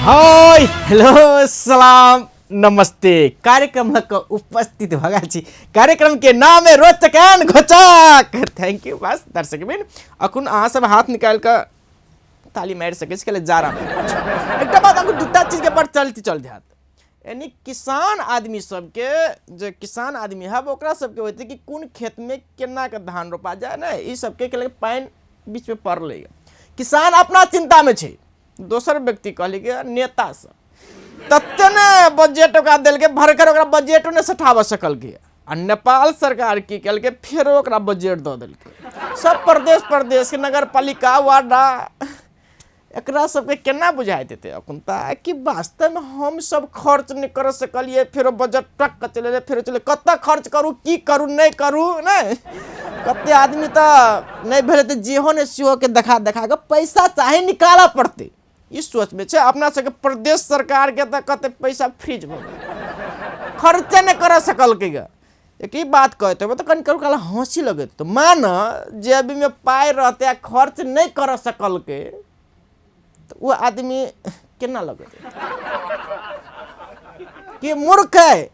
हाय, hello, सलाम, नमस्ते। कार्यक्रम लऽ कऽ उपस्थित भऽ गेल छी। कार्यक्रम के नाम है रोचक एंड घोचक। Thank you. बस दर्शक बिन अखन अहाँ सब हाथ निकालि कऽ ताली मारि सकै छी। जा रहा एकटा बात, अखन दूटा चीजके बड़ चलती चल हैत, यानी किसान आदमी सबके, जे किसान आदमी है ओकरा सबके होते कि कोन खेतमे केना के धान रोपा जाए ने। ई सबके के पानि बीचमे पड़लै, किसान अपना चिंतामे छै। दोसर व्यक्ति कहली कि नेता सब तते ने बजट ओकरा देलकै भरकर, ओकरा बजटो नहि सठाबऽ सकलकै। आ नेपाल सरकार की केलकै? फेरो ओकरा बजट दऽ देलकै। सब प्रदेश प्रदेशके नगर पालिका, वार्डा, एकरा सबके केना बुझाइत हेतै अखुनता कि वास्तवमे हम सब खर्च नहि कर सकलियै, फेरो बजट टक के चलि एलै, फेरो चलि कतऽ खर्च करू, की करू, नहि करू? नहि कते आदमी तऽ नहि भेलै तऽ जेहो ने सेहोके देखा देखा कऽ पैसा चाहे निकालऽ पड़तै, ई सोचमे छै। अपना सबके प्रदेश सरकारके तऽ कते पैसा फ्रीज भऽ गेल, खर्चे नहि करऽ सकलकै ग। एक ई बात कहैत हेबै तऽ कनि कनि काल हँसी लगैत। तऽ मान जेबीमे पाइ रहतै आ खर्च नहि करऽ सकलकै तऽ ओ आदमी केना लगैत कि मूर्ख है?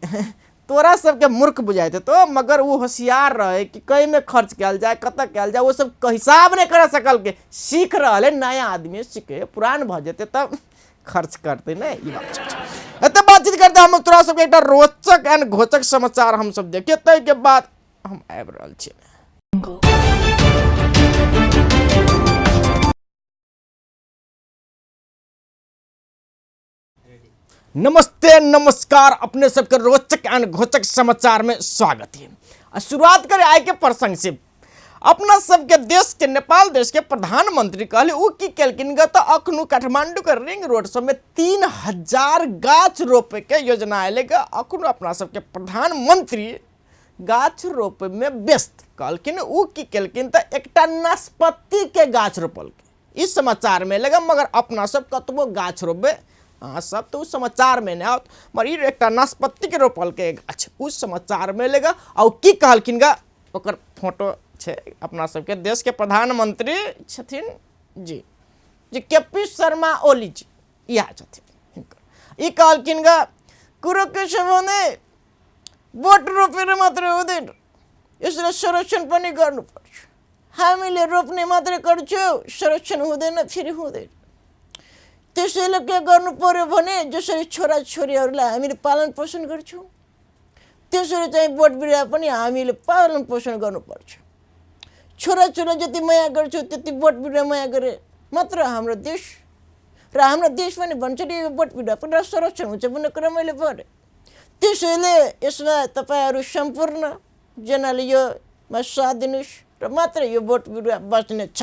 तोरा सबके मूर्ख बुझाइत हेतौ, मगर ओ होशियार रहे कि कईमे खर्च कयल जाय, कतऽ कयल जाय, ओ सब हिसाब नहि करऽ सकलकै। सीख रहल है, नया आदमी सीखे, पुरान भऽ जेतै तब खर्च करतै नहि। ई बात छै। एते बातचीत करते हम तोरा सबके एकटा रोचक एंड घोचक समाचार हम सब देखिए, ताहिके बाद हम आबि रहल छी। नमस्ते, नमस्कार, अपने सबके रोचक एंड घोचक समाचार में स्वागत है। आ शुरुआत करे आइ के प्रसंग से। अपना सबके देश के, नेपाल देश के प्रधानमंत्री कहले, उ की केलखिन ग? तऽ अखनु काठमांडू के रिंग रोड सब में 3000 गाछ रोपे के योजना एलै ग। अखनु अपना सबके प्रधानमंत्री गाछ रोपे में व्यस्त कहलखिन। उ की केलखिन तऽ एकटा नाशपाती के गाछ रोपलखिन। ई समाचारमे एलै, मगर अपना सब कतबो गाछ रोपबै अहाँ सब तऽ ओ समाचारमे नहि आओत। मगर ई एकटा नाशपातीके रोपलकै गाछ, ओ समाचारमे एलै ग। आ ओ की कहलखिन ग, ओकर फोटो छै। अपना सबके देशके प्रधानमंत्री छथिन जी जी के पी शर्मा ओली जी, इएह छथिन हिनकर। ई कहलखिन ग, कुरो के छ भने बोट रोपेर मात्रै हुँदैन, यसलाई संरक्षण पनि गर्नुपर्छ। हामीले रोप्ने मात्रै गर्छौँ, संरक्षण हुँदैन, फेरि हुँदैन। त्यसैले के गर्नु पर्यो भने जसरी छोराछोरीहरूलाई हामीले पालन पोषण गर्छौँ, त्यसरी चाहिँ बोट बिरुवा पनि हामीले पालन पोषण गर्नुपर्छ। छोराछोरी जति माया गर्छौँ त्यति बोट बिरुवा माया गरे मात्र हाम्रो देश र हाम्रो देश पनि बन्छ नि, यो बोट बिरुवा पनि संरक्षण हुन्छ भन्ने कुरा मैले पढेँ। त्यसैले यसमा तपाईँहरू सम्पूर्णजनाले योमा साथ दिनुहोस् र मात्र यो बोट बिरुवा बच्नेछ।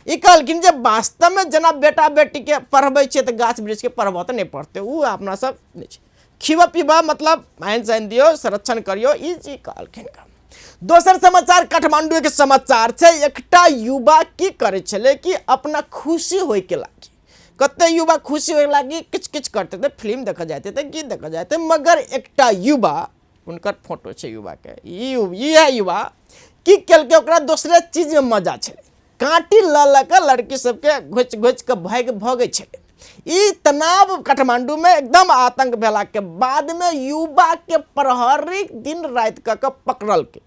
ई कहलखिन जे वास्तवमे जेना बेटा बेटीके पढ़बै छियै तऽ गाछ वृक्षके पढ़बऽ तऽ नहि पड़तै। ओ अपना सब नहि छै, खिबऽ पीबऽ मतलब पानि सानि दियौ, संरक्षण करियौ, ई चीज कहलखिन। दोसर समाचार काठमांडूके समाचार छै। एकटा युवा की करै छलै कि अपना खुशी होइके लागि, कते युवा खुशी होय लागि किछु किछु करते तऽ फिल्म देखऽ जाते तऽ गीत देखऽ जाते, मगर एकटा युवा, हुनकर फोटो छै युवाके, ई इएह युवा की केलकै? ओकरा दोसरे चीजमे मजा छलै। काँटी लऽ लऽ कऽ लड़की सबके घोचि घोचि कऽ भागि भगै छलै। ई तनाव काठमांडूमे एकदम आतंक भेलाके बादमे युवाके प्रहरी दिन राति कऽ कऽ पकड़लकै।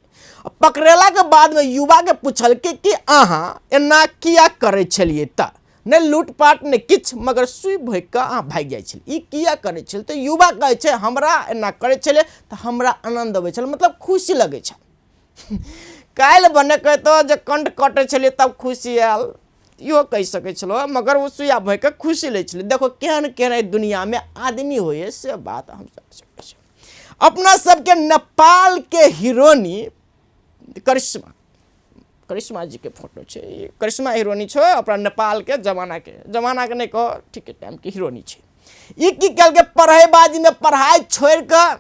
पकड़ेलाके बादमे युवाके पुछलकै कि अहाँ एना किया करै छलियै? तऽ नहि लूटपाट नहि किछु, मगर सुइ भोगि कऽ अहाँ भागि जाइ छलियै, ई किया करै छलियै? तऽ युवा कहै छै, हमरा एना करै छलियै तऽ हमरा आनन्द अबै छल, मतलब खुशी लगै छल। काल्हि भने कहितौ जे कंठ कटै छलियै तब खुशी आयल, इहो कहि सकै छलहुँ, मगर ओ सुइया भोगि कऽ खुशी लै छलै। देखो केहन केहन एहि दुनिआँमे आदमी होइए, से बात हम सकै छी। अपना सबके नेपालके हीरोनी करिश्मा, करिश्मा जीके फोटो छै। ई करिश्मा हीरोनी छै, अपना नेपालके जमानाके, जमानाके नहि कह, ठीक टाइमके हीरोनी छै। ई की केलकै? पढ़ैबाजीमे पढ़ाइ छोड़ि कऽ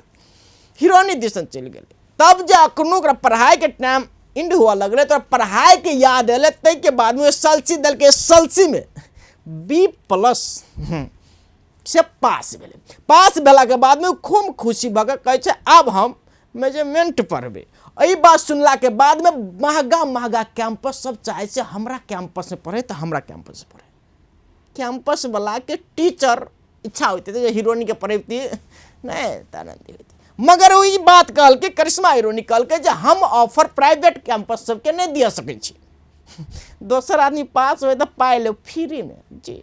हीरोनी दिसन चलि गेलै। तब जे अखनो ओकरा पढ़ाइके टाइम एंड हुअ लगलै तऽ पढ़ाइके याद एलै। ताहिके बादमे एस एल सी देलकै, एस एल सीमे बी प्लस से पास भेलै। पास भेलाके बादमे खूब खुशी भऽ कऽ कहै छै, आब हम मेजरमेंट पढ़बै। एहि बात सुनलाके बादमे महगा महगा कैंपस सब चाहै छै हमरा कैंपसमे पढ़ै, तऽ हमरा कैंपसमे पढ़ै। कैंपसवलाके टीचर इच्छा होइत जे हीरोइनके पढ़ैती नहि तऽ आनन्दी होइत। मगर ओ ई बात कहलकै, करिश्मा हीरोइनी कहलकै जे हम ऑफर प्राइवेट कैंपस सबके नहि दिअ सकै छी, दोसर आदमी पास होइ तऽ पाइ लेब फ्रीमे। जी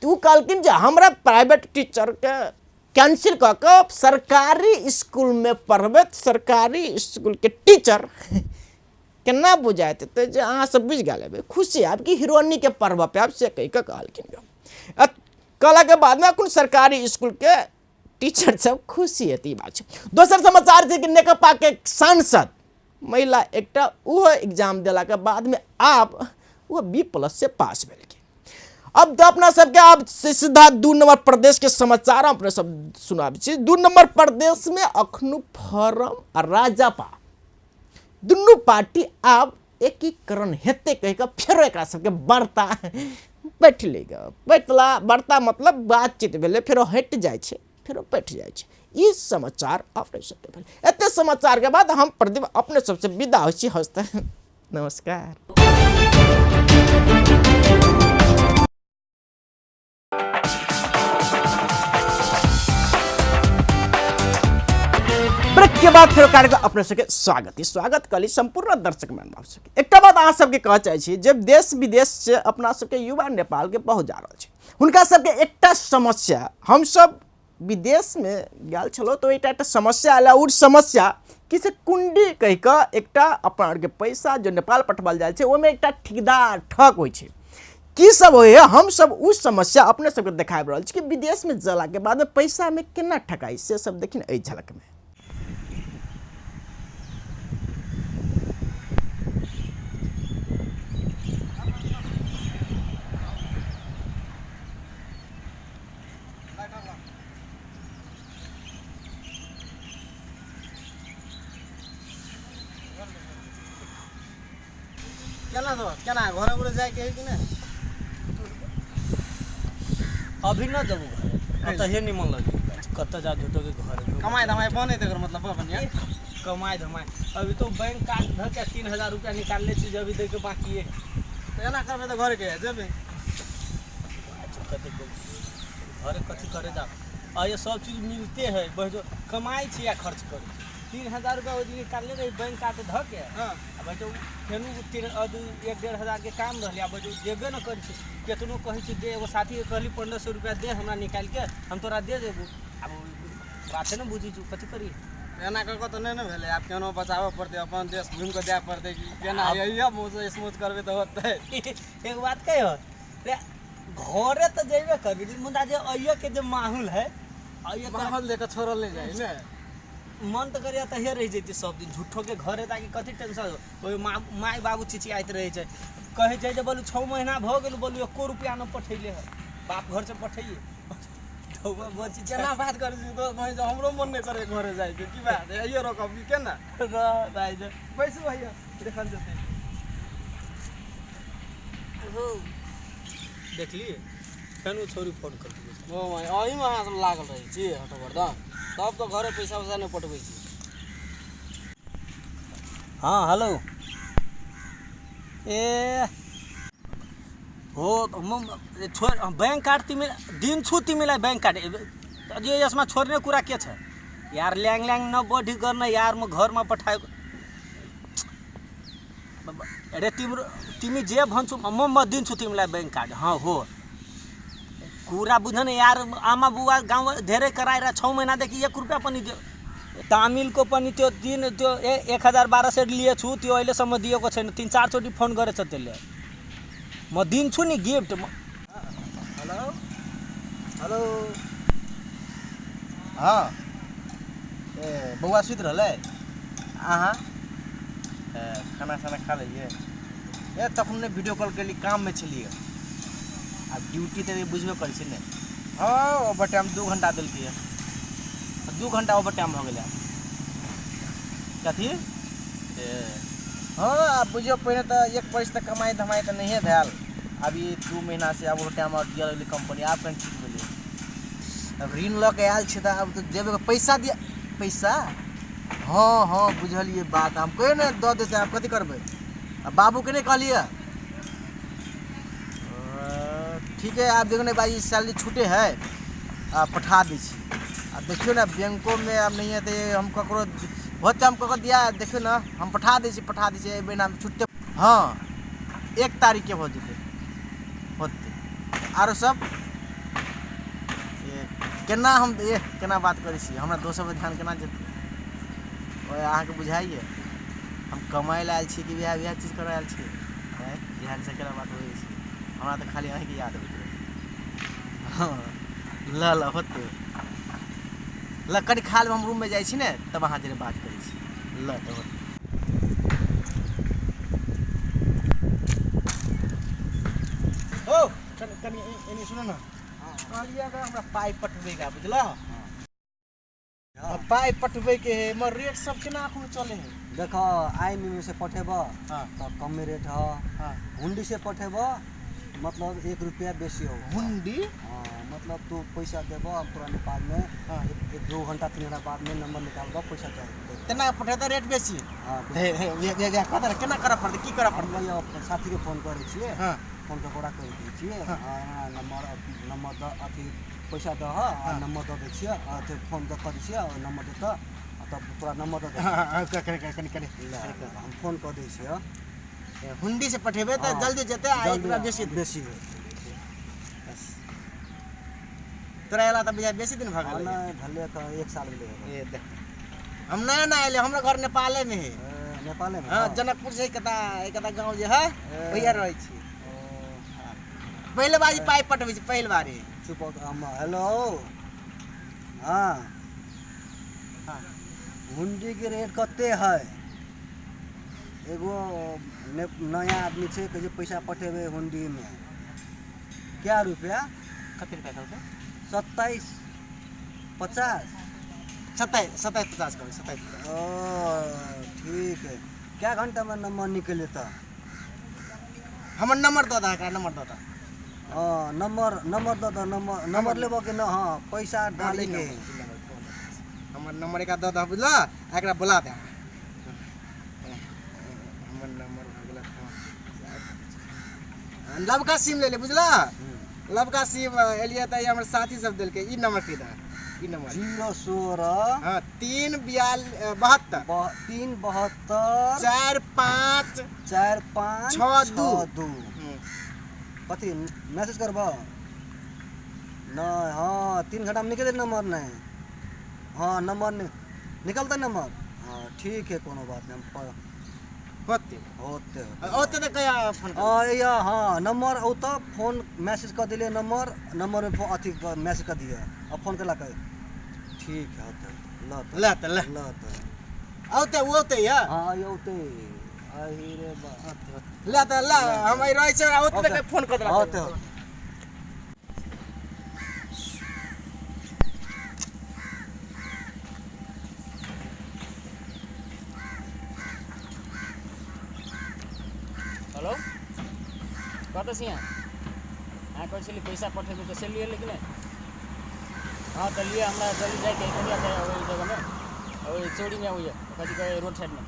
ओ कहलखिन जे हमरा प्राइवेट टीचरके कैंसिल कऽ कऽ सरकारी इसकुलमे पढ़बैत सरकारी इसकुलके टीचर केना बुझाइत हेतै जे अहाँ सब बुझि गेल हेबै, खुशी आयब कि हीरोइनीके पढ़बऽ पायब, से कहि कऽ कहलखिन। कहलाके बादमे एखन सरकारी इसकुलके टीचर सब खुशी हेतै, ई बात छै। दोसर समाचार छै कि नेकपाके सांसद महिला एकटा ओहो एग्जाम देलाके बादमे आब ओ बी प्लस से पास भेलखिन। अब तऽ अपना सबके आब सीधा 2 नंबर प्रदेश के समाचार अपने सब सुनाबै छी। 2 नंबर प्रदेश में अखनु फॉरम आ राजपा दुनू पार्टी आब एकीकरण हेतै कहि कऽ फेरो एकरा सबके वार्ता बैठलै ग, बैठला वार्ता मतलब बातचीत भेलै, फेरो हटि जाइ छै, फेरो बैठ जाइ छै। ई समाचार अपने सबके भेल। एते समाचार के बाद हम प्रदीप अपने सबसे विदा होइ छी। हँसते नमस्कार। ब्रेक के बाद फेर कार्यक्रम अपने सबके स्वागत है। स्वागत कली संपूर्ण दर्शक महानुभाव सबके। एकटा बात अहाँ सबके कहऽ चाहै छी जे देश विदेश से अपना सबके युवा नेपाल के बहुत जा रहल छै, हुनका सबके एकटा समस्या, हमसब विदेश में गेल छलहुँ तऽ एकटा एकटा समस्या आयल, ओ समस्या कि से कुंडी कहि कऽ एकटा अपना आरके पैसा जो नेपाल पठबल जाइ छै ओहिमे एकटा ठेकेदार ठग होइ छै। की सब होइए हमसब ओ समस्या अपने सबके देखाबि रहल छी कि विदेशमे जलाके बाद पैसामे केना ठकाइ, से सब देखिन एहि झलकमे। केना दोस्त केना घरे उरे जाइके है कि नहि? अभी न जबू घरे, कतहे निमन लगे, कतऽ जा झूठो के घर कमाई धमाई बने तकर मतलब बढ़िया कमाई धमाई अभी तो बैंक कार्ड धर के 3000 रुपया निकालले छी, अभी देके बाकी है। तऽ एना करबै तऽ घरे के जेबै। कते घरे कथी करे जा, आ ये सब चीज मिलते है, बस जो कमाई छी या खर्च करी। 3000 रुपया ओहि दिन निकालले रही बैंक कार्ड धऽ के। हाँ। आ बस जो फेनु तीन दू एक डेढ़ हजार के काम रहलै, आ बस जो देबे न करै छै, केतनो कहै छै दे, एगो साथी के कहली 1500 रुपया दे हमरा निकालि के, हम तोरा दे देबू। आब बाते न बुझै छौ, कथी करी। एना कऽ कऽ तऽ नहि ने भेलै, आब केनो बचाबऽ पड़तै, अपन देश घुमि कऽ जाय पड़तै कि केना। यही मौज स्मूथ करबै तऽ होतै। एक बात कहियो रे, घरे तऽ जेबे करबी, मुदा जे अइयो के जे माहौल है, अइयो तऽ माहौल देख कऽ छोड़ल नहि जाइ ने। मन तऽ करैया तहिये रहि जैती सब दिन, झूठो के घरे ताकि कथी टेंशन हो। ओहि माय बाबू चिचियाइत रहै छै, कहै छै जे बोलू 6 महीना भऽ गेल, बोलू एको रुपया न पठैले है, बाप घर से पठैये। केना बात करै छी दोस्त भाइ, हमरो मन नहि करे घरे जाइके, की बात अइयो रोकब की केना? भाइ बैसू भैया, देखल जेतै। देखलियै फेर ओ छौरी फोन कर देलकै। ओ भाइ अहीमे अहाँ सब लागल रहै छी हटोबर, तब तऽ घरे पैसा वैसा नहि पठबै छी। हाँ हेलो, ए हो छोड़ बैंक कार्ड तिमी दिन्छु तिमीलाई बैंक कार्ड, यो यसमा छोड्ने कुरा के छ यार? ल्याङ ल्याङ नबढी गर्न यार, म घरमा पठाएको अरे तिम्रो तिमी जे भन्छु म दिन्छु तिमीलाई बैंक कार्ड। हाँ हो कुरा बुझ न यार, आमा बुवा गाउँ धेरै कराएर 6 महिनादेखि 1 रुपियाँ पनि दियो। तामिलको पनि त्यो दिन त्यो 1200 लिएछु, त्यो अहिलेसम्म दिएको छैन, 3-4 चोटि फोन गरेछ त्यसले। म दिन्छु नि गिफ्ट। हेलो हेलो, हाँ ए बौआ सुति रहलै? अहाँ खाना साना खा लेलियै? ए तखन नहि वीडियो कॉल केली, काममे छलियै, आब ड्यूटी तऽ बुझबे करै छी ने। हँ ओवर टाइम 2 घण्टा देलकै, 2 घण्टा ओवर टाइम भऽ गेलै। कथी? ए हँ आब बुझियौ पहिने तऽ 1 बरिस तऽ कमाइ धमाइ तऽ नहिए भेल, आब ई 2 महीनासँ आब ओवर टाइम दिअ लगलै कम्पनी, आब कनि ठीक भेलै। आब ऋण लऽ कऽ आयल छी तऽ आब तऽ देबै पैसा, दिअ पैसा। हँ हँ बुझलियै बात, हम कहियो ने दऽ देतै, आब कथी करबै? आ बाबूके नहि कहलियै? ठीक है, आब देखो ने भाई सैलरी छूटे है आ पठा दै छी। आ देखियौ ने, बैंकोमे आब नहि हेतै, हम ककरो होतै, हम ककरो दिया, देखियौ ने, हम पठा दै छी, पठा दै छी एहि महीनामे छुटतै। हँ, 1 तारीखके भऽ जेतै, होतै। आरो सब ए, केना हम ए केना बात करै छी, हमरा दोसरपर ध्यान केना जेतै? ओहि अहाँके बुझाइए हम कमाइ लए आयल छी कि इएह इएह चीज करऽ आयल छी? आँय, ध्यानसँ केना बात होइ छै? हमरा तऽ खाली अहीँके याद अबैत रहै। हँ, ल ल, होतै, ल कनि खा लेब, हम रूममे जाइ छी ने, तब अहाँ जरे बात करै छी। ल तऽ होतै। हो, कनि कनि एनी सुनू ने, कहलियै अगर हमरा पाइ पठबैके बुझलह, पाइ पठबैके है, मगर रेट सब केना एखन चले है? देख, I am से पठेब तऽ कमे रेट ह। हुंडी से पठेब मतलब 1 रुपया बेसी हो। हुंडी? हाँ, मतलब तू पैसा देब, हम तोरा नेपाल में एक 2 घंटा 3 घंटा बाद में नंबर निकालब, पैसा दे देब। तेना पठेतै रेट बेसी? हाँ। कतऽ केना करऽ पड़तै, की करऽ पड़तै? हम अपन साथीके फोन करै छियै। फोन कऽ ओकरा कहि दै छियै। हाँ, नंबर नंबर दऽ, अथी पैसा दह आ नंबर दऽ दै छियै, अथी फोन दऽ कऽ दै छियै, आ नंबर देतऽ आ तब तोरा नंबर दऽ देतौ। हाँ, कनि कनि कनि। ले, हम फोन कऽ दै छियै। हुंडी से पठेबै तऽ जल्दी जेतै आ 1 जल्दी रुपया बेसी देतै। बेसी होतै। तोरा अयला तऽ बुझाइ बेसी दिन भऽ गेलै। नहि भेलै तऽ 1 साल भेलै। ए देख, हम नया नया एलियै, हमरा घर नेपालेमे है। नेपालेमे? हाँ, जनकपुर से एकता एकता गाँव जे है, ओहिया रहै छी। पहिले बारी पाइ पठबै छी, पहिल बारी। चुप हो, हम हेलो। हाँ, हुंडी के रेट कते है? एगो नया आदमी छै, कहै छै पैसा पठेबै हुंडीमे, क्या रुपया? कते रुपया कहलकै? 27.50। 27.50 कहबै, 27.50। ओ ठीक है, क्या घंटा में नंबर निकल जेतऽ? हमर नंबर दऽ दह, एकरा नंबर दऽ दह। हाँ, नंबर नंबर दऽ दह, नंबर नंबर लेबऽ के न? हाँ, पैसा डाले के है। हमर नंबर एकरा दऽ दह, बुझलह? आ एकरा बोला दे। हमर नंबर भऽ गेल। लबका सिम ले ले, बुझलह? लबका सिम एलियै तऽ ई हमर साथी सब देलकै। ई नंबर कहि दह, ई नंबर। 0 16 हाँ, 3 72 3 72 4 5 4 5 6 2 2। कथी मैसेज करबऽ? नहीं, हाँ, 3 घंटा में निकले नंबर नहीं। हाँ, नंबर नहीं निकलता नंबर। हाँ ठीक है, कोनो बात नहीं, हम होते होते होते। होते तऽ कहिया फोन करबै? हाँ, या, हाँ, नंबर औतऽ, फोन मैसेज कऽ दिले, नंबर नंबर में अथी मैसेज कऽ दिअ, आ फोन केला कह। ठीक है, होते, ल तऽ। ल तऽ, ल। ल तऽ। औते, ओ औते या? हाँ, औते। अही रे बा। ल तऽ ल, हम एहि रहै छियै, औते तऽ फोन कऽ देला। होते होते। हेलो, कतऽ छी अहाँ? अहाँ कहै छलियै पैसा पठेबै तऽ से लिअ कि नहि? हाँ तऽ लिअ, हमरा जल्दी जाइके है कनि ओहि जगहमे, ओहि चौरीमे अबैए, कथी कहै रोड साइडमे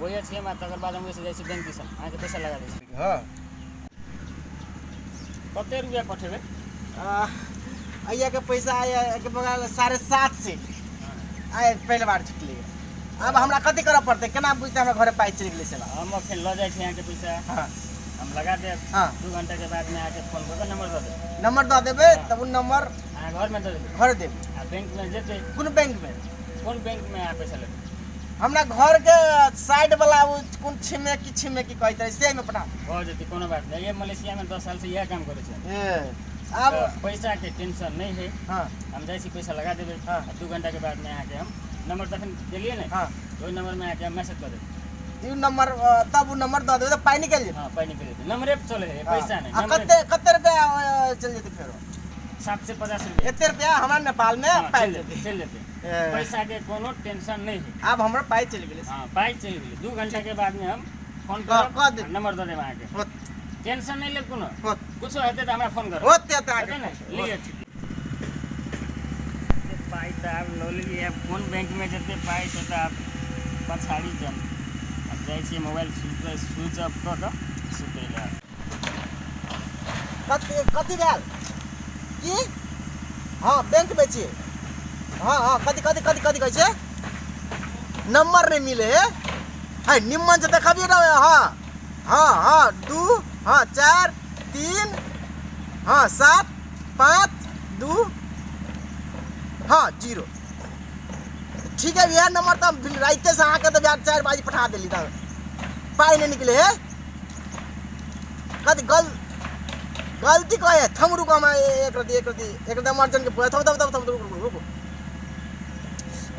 ओहिए छी हम। आ तकर बाद हम ओहिसँ जाइ छी बैंक दिसन, अहाँके पैसा लगा दै छी। हाँ। कते रुपया पठेबै? अइया के पैसा आया के बगल 750 से आइ पहले बार छुटलियै। आब हमरा कथी करऽ पड़तै, केना बुझतै हमरा घरे पाइ चलि गेलै से? हम अखन लऽ जाइ छी अहाँके पैसा। हम लगा देब। 2 घंटा के बाद में अहाँके फोन कऽ कऽ नंबर दऽ देब। नंबर दऽ देबै, तब ओ नंबर अहाँ घरमे दऽ देबै। घर देबै। आ बैंक में जेतै। कोन बैंक में? कोन बैंक में अहाँ पैसा लेबै? हमरा घर के साइड वाला ओ कोन छिमे की छिमे की कहैत रहै, से में पठा। भऽ जेतै, कोनो बात नहि। ये मलेशिया में 10 साल से इएह काम करै छै। ए, आब तऽ पैसा के टेंशन नहीं है। हम जाइ छी, पैसा लगा देबै। आ 2 घंटा के बाद में अहाँके हम नंबर तखन देलियै ने, ओहि नंबर में अहाँके हम मैसेज कऽ देबै। ई नंबर, तब ओ नंबर दऽ देबै तऽ पाइ निकलि जेतै। हाँ, पाइ निकलि जेतै, नंबरे पर चलै है पैसा नहि। आ नंबरे। कते कते रुपया चलि जेतै फेरो? 750 रुपया। एते रुपया हमरा नेपाल में हाँ, पाइ चलि जेतै। जेतै, चलि जेतै। ए। पैसा के कोनो टेंशन नहीं है। आब हमर पाइ चलि गेलै। हाँ, पाइ चलि गेलै। 2 घंटा के बाद में हम फोन कऽ करब, कऽ देब। नंबर दऽ देब अहाँके। होत। टेंशन नहीं लेब कोनो। होत। कुछो हेतै तऽ हमरा फोन करब। होते तऽ अहाँके हेतै ने? लिअ, ठीक। पाइ तऽ आब लऽ लेलियै, आब कोन बैंक में जेतै पाइ से तऽ आब पछाड़ी जम। आब जाइ छियै मोबाइल स्विच ऑफ कऽ कऽ सुतै लए। कथी कथी भेल की? हँ बैंकमे छियै। हँ हँ, कथी कथी कथी कथी कहै छै? नम्बर नहि मिले है। है निम्मन से देखबियै ने। हँ हँ हँ, 2, हँ 4, 3, हँ 7, 5, 2, हँ 0। ठीक है, इएह नंबर तऽ हम राइते से अहाँके तऽ 4 बजे पठा देली, तऽ पाइ नहि निकले है। कथी गलती कहे? थम रुको, हम एक रति एक रति एक रति अर्जन के थम थम थम थम, रुको रुको रुको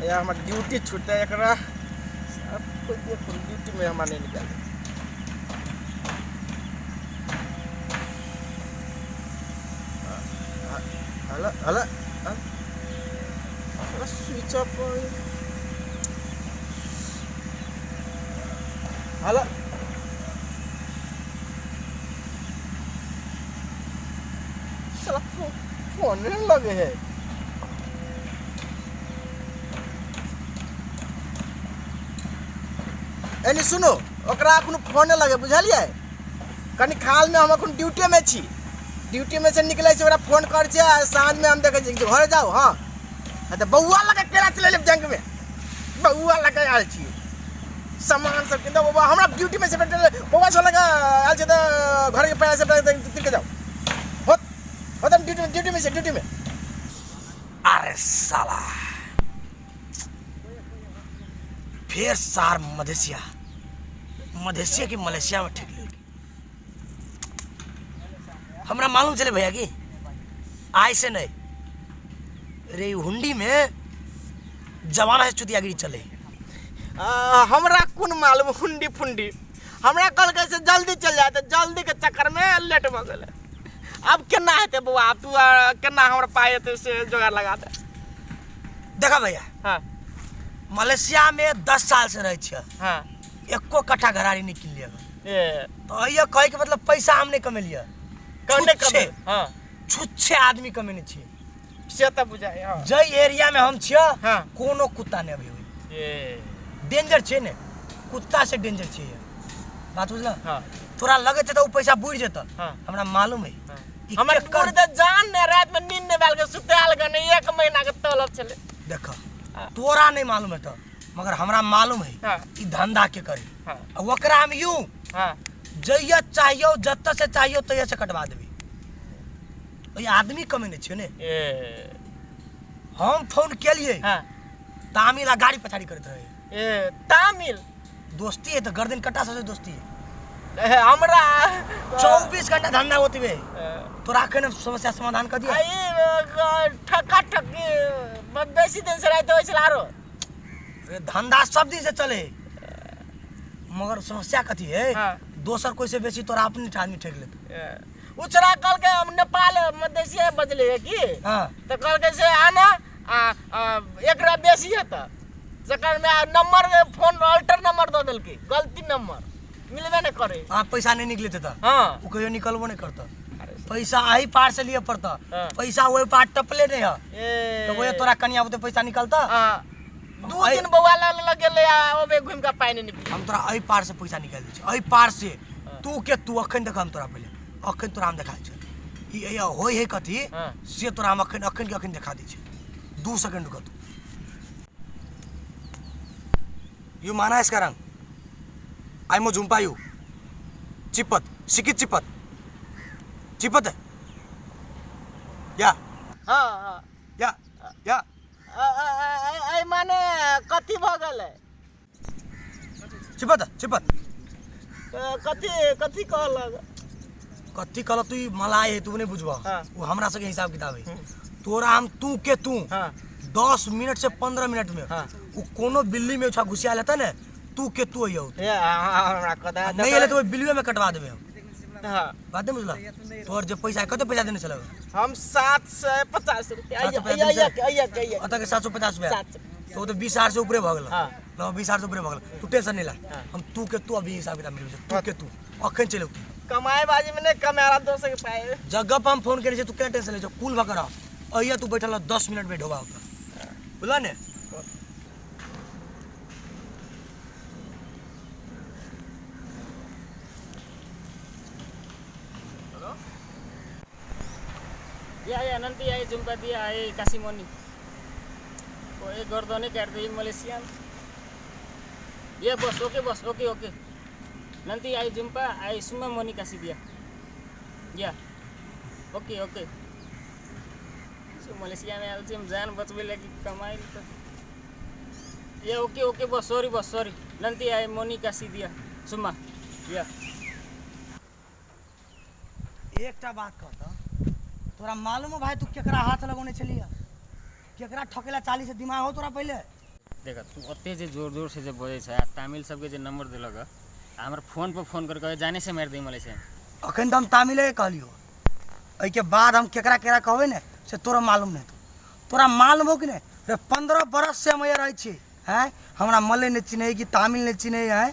यार, हमर ड्यूटी छूटते एकरा अब कोई देखो, ड्यूटी में हमरा नहीं निकाले। Hello hello, switch off. Hello, साला फोन नहीं लगे है। एनी सुनो, ओकरा अखन फोने लगे, बुझलियै? कनी खालमे हम अखन ड्यूटीमे छी, ड्यूटीमे से निकलै छी, ओकरा फोन करै छियै आ साँझमे हम देखै छी घरे जाउ। हँ तऽ बौआ लगे केना चलेलियै बैंकमे, बौआ लगे आयल छी सामान सबके। तऽ बौआ हमरा ड्यूटीमे से बौआ सब लगे आयल छै, तऽ घरके पैसा सब तिरके जाउ। होत होत, हम ड्यूटीमे ड्यूटीमे छी, ड्यूटीमे। अरे साला, फिर सार मधेसिया मधेसिया के मलेशिया में ठेक लेलकै। हमरा मालूम चले भैया की आय से नहीं रे, ई हुंडी में जमाना से चुतियागिरी चले। हमरा कोन मालूम हुंडी फुंडी, हमरा कहलकै से जल्दी चल जाए, तऽ जल्दी के चक्कर में लेट भऽ गेलै। आब केना हेतै बौआ? आब तू केना हमरा पाइ हेतै से जोगाड़ लगा दे। देखा भैया, हाँ, मलेशिया में 10 साल से रहे छियै, हाँ, एको कट्ठा घरारी नहीं किन लिया। ए तो ये कहे के मतलब पैसा हम नहीं कमेलिए, कने छुच्छे। कमे? हाँ, छुच्छे आदमी कमेने छियै। से तऽ बुझाइ। हाँ, जै एरिया में हम छियै, हाँ, कोनो कुत्ता नहीं अभी हुई। ए डेंजर छै ने, कुत्ता से डेंजर छै ये। बात बुझल? हाँ। तोरा लगे छै तऽ उ पैसा बुड़ि जेतऽ। हाँ। हमरा मालूम है। हाँ। ई हमर केकर पूरी तऽ जान ने राति में नींद नहि भेल के सुतायल गने, 1 महीना के तलब छलै। देख, हाँ। तोरा नहीं मालूम है तऽ, मगर हमरा मालूम है। हाँ। ई धंधा के करी। हाँ। आ ओकरा हम यूं हाँ, जइया चाहियो, जतऽ से चाहियो तहिया से कटवा देबी। ओहि आदमी कमेने छियै ने। ए हम फोन केलिए, हाँ, तामिल आ गाड़ी पछाड़ी करैत रहे। ए तामिल दोस्ती है तऽ गर्दन कट्टा से दोस्ती है। ए, हमरा 24 घंटा धंधा होते हुए ए, तोरा अखन हम समस्या समाधान कर दिया। आ ई ठका ठकी बेसी दिन से राति होइ छलै आरो। अरे धंधा सब दिन से चले, मगर समस्या कथी है? हाँ। दोसर कोई से बेसी तोरा अपने आदमी ठेक लेत। ए, उचरा कहलकै हम नेपाल मधेसिया बजले है की, हाँ, तऽ कहलकै से आना आ आ, एकरा बेसी है, तऽ जकर में नंबर फोन अल्टर नंबर दऽ देलकै, गलती नंबर मिलबे नहि करे। हाँ, पैसा नहीं निकले थे। हाँ, वो कहियो निकलबो नहीं करता। पैसा आही पार से लिए पड़ता। हाँ। पैसा वही पार टपले नहीं है। ए तो वही तोरा कनिया बुते पैसा निकलता। हाँ, 2 दिन बौआ लग लग गेलै आ ओबे घुमि कऽ पाइ नहि निकलै। हम तोरा एहि पार से पैसा निकालि दै छी, एहि पार से। तू के तू अखन देख, हम तोरा पहिले अखन तोरा हम देखा दै छी ई ई होय है कथी। हाँ। से तोरा हम अखन अखन के अखन देखा दै छी। 2 सेकंड रुक तू। You माना sekarang I mau jumpa you cepat sikit cepat cepat ya। हाँ हाँ। या या। एहि माने कथी भऽ गेलै? cepat cepat। कथी कथी कहलक? कथी कहलक? तू ई मलाइ है, तू नहीं बुझबह। हाँ। वो हमरा सबके हिसाब किताब है। तोरा हम तू के तू हाँ, 10 मिनट से 15 मिनट में हाँ। वो कोनो बिल्ली में उछा घुसिया लेता ने, तू के तू अइयौ। ए हमरा कदा नहीं एले तो ओहि बिल्लीवे में कटवा देबे हम। हाँ। बात नहीं बुझला? तोहर जे पैसा है, कते पैसा देने छलौ? हम 750 रुपया। 750? अइया अइया अइया। अतः के 750 रुपया। 700। तो वो तो 20,000 से ऊपरे भऽ गेल। हाँ। लो, 20,000 से ऊपरे भऽ गेल। तू टेंशन नहीं ला। हाँ। हम तू के तू अभी हिसाब किताब मिलबै छै। तू के तू अखन चलि औतै। कमाए बाजी में नहीं कमाए दोसर के पाइ। जगह पर हम फोन करै छियै, तू क्या टेंशन लै छौ? कुल भऽ कऽ रह, अइया तू बैठल रह, 10 मिनट में ढोबा होता, बुझल ने? Ya ya nanti I jumpa dia I kasih money. Kok gordone kayak di Malaysia. Ya bos, oke bos, oke oke. Nanti I jumpa, I semua money kasih dia. Ya. Oke oke. So Malaysia में आयल छी हम जान बचबै लागी कमाइ त या okay okay boss sorry boss sorry nanti I money kasih dia semua ya. एकटा बात कहता, तोरा मालूम हो भाई तू केकरा हाथ लगौने छलियै, केकरा ठकेला चाली से दिमाग हो तोरा पहिले? देख तू ओते जे जोर जोर से जे बजै छै आ तामिल सबके जे नंबर देलक आ हमर फोन पर फोन करके जाने से मारि दै मलेशिया। अखन तऽ हम तामिले कहलियो, एहिके बाद हम केकरा केकरा कहबै ने से तोरा मालूम नहीं। तोरा मालूम हो कि नहीं रे? 15 बरस से हम रहै छी हैं, हमरा मलय नहीं चिन्है कि तामिल नहीं चिन्है हैं।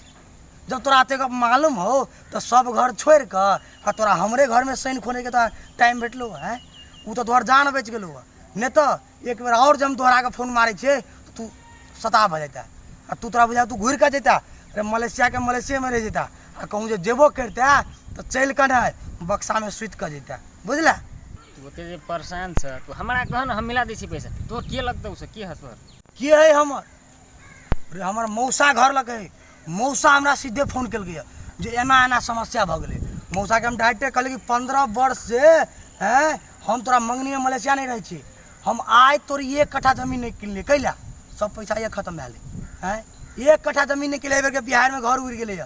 जब तोरा एतेक मालूम हो तो सब घर छोड़ि कऽ आ तोरा हमरे घरमे सैन खोलैके तोरा टाइम भेटलो हैं, ओ तऽ तोहर जान बचि गेलौ हँ। नहि तऽ एक बेर आओर जब हम तोहराके फोन मारै छियै तऽ तू सता भऽ जैता आ तू तोरा बुझा तू घुरि कऽ जैता रे मलेशियाके मलेशियेमे रहि जैता आ कहूँ जे जेबो करिता तऽ चलि कऽ नहि बक्सामे सुति कऽ जैता, बुझला? तू ओते जे परेशान छ तू हमरा कह न, हम मिला दै छी पैसा। तोहर के लगतौ से के हस तोहर? के है हमर रे? हमर मौसा घर लग है, मौसा हमरा सीधे फोन केलकै जे एना एना समस्या भऽ गेलै। मौसाके हम डायरेक्टे कहलियै कि 15 वर्ष से हैं हम तोरा मंगनीमे मलेशिया नहि रहै छी, हम आइ तोर 1 कट्ठा जमीन नहि किनलियै, कैला सब पैसा ये खत्म भए गेलै हैं। 1 कट्ठा जमीन नहि किनलियै, एहि बेरके बिहारमे घर उड़ि गेलै,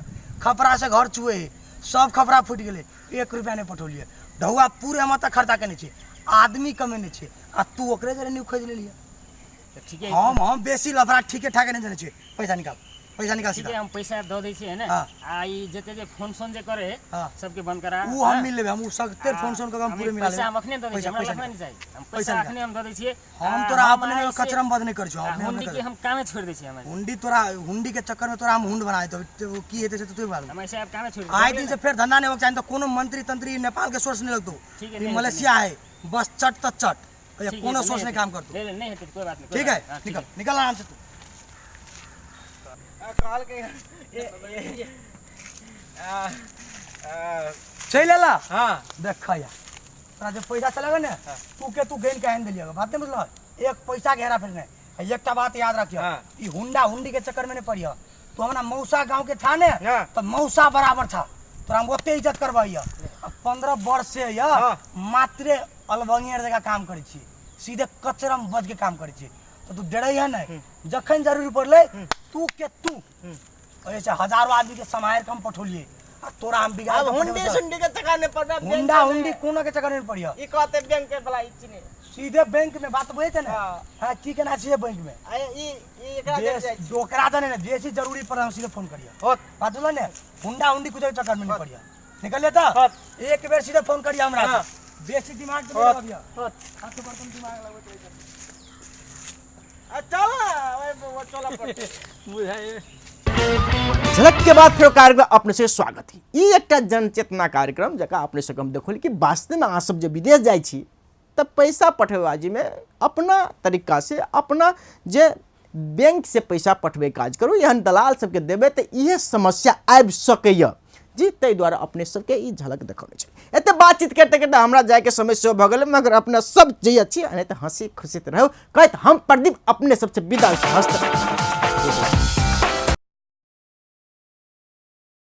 खपरासँ घर चुए है, सब खपरा फूटि गेलै, 1 रुपैआ नहि पठौलियै। ढौआ पूरे हम एतऽ खर्चा केने छी, आदमी कमेने छी आ तू ओकरे जरे न्यू खोजि लेलियै। ठीके हम बेसी लफड़ा ठीके ठाके नहि जनै छियै। पैसा निकाल, पैसा निकाल सीधा। ठीक है, हम पैसा दऽ दै छियै ने। आ ई जते जे फोन सोन जे करे है सबके बंद करा। उ हम मिल लेबै, हम उ सगते फोन सोन कऽ हम पूरे मिला लेबै। पैसा हम अखने दऽ दै छियै, हमरा लफड़ा नहि चाही। हम पैसा अखने हम दऽ दै छियै। हम तोरा अपने में कचरम बद नहि करै छियौ, अपने हुंडी के हम कामे छोड़ि दै छियै। हम हुंडी तोरा हुंडी के चक्कर में तोरा हम हुंड बना देतौ, की हेतै से तू मालूम। हम ऐसे आब कामे छोड़ि आइ दिन से फेर धंधा नहि होके चाही तऽ कोनो मंत्री तंत्री नेपाल के सोर्स नहि लगतौ। ई मलेशिया है, बस चट तऽ चट, कोनो सोर्स नहीं काम करतौ। नहीं हेतै कोई बात नहीं, ठीक है निकल निकल आराम से तू। कहल के चलि अयला। हाँ देख यार तोरा जे पैसा चलेगा ने तू के तू गेन के आनि देलियै, बात नहीं बुझल? एक पैसा के हेरा फेर नहीं। एकटा बात याद रखियो, ई हुंडा हुंडी के चक्कर में नहीं पड़ियो। तू हमरा मौसा गाँव के था ने तो मौसा बराबर था, तोरा हम ओते इज्जत करबै। 15 वर्ष से मात्रे अलबंगियर जगह काम करै छी, सीधे कचरम बज के काम करै छी, तो तू डरै है नहीं। जखन जरूरी पड़लै तू के तू ऐसे हजारों आदमी के समायर कम पठौलिए आ तोरा हम बिगाड़ अब हुंडी सुंडी के चक्कर में पड़ना, हुंडा हुंडी कोनो के चक्कर में पड़ियो। ई कहते बैंक के वाला ई चीनी सीधे बैंक में बात बुझै छै ने। हां की केना छै बैंक में आ ई ई एकरा दे जाइ छै ओकरा दने ने बेसी जरूरी पड़ल हम सीधे फोन करियो। होत बात बुझल ने? हुंडा हुंडी कुछ के चक्कर में नहीं पड़ियो। निकल लेता एक बेर सीधे फोन करियो हमरा, बेसी दिमाग के लगाबियो। होत हाथ बर्तन दिमाग लगबैत रहै छै। आ चल ओए चल पड़तै बुझाइ। झलक के बाद फेर कार्यक्रम अपने से स्वागत है। ई एकटा जनचेतना कार्यक्रम जका अपने से हम देखल कि वास्तव में अहाँ सब जे विदेश जाइ छी तऽ पैसा पठेबाजीमे अपना तरीका से अपना जे बैंक से पैसा पठबै काज करू, एहन दलाल सबके देबै तऽ इहे समस्या आबि सकैए जी। ताहि दुआरे अपने सबके ई झलक देखौने छै। एते बातचीत करते करते हमरा जायके समय सेहो भऽ गेलै, मगर अपना सब जे छी नहि तऽ हँसी खुशी रहू कहैत हम प्रदीप अपने सबसे विदा हस्त।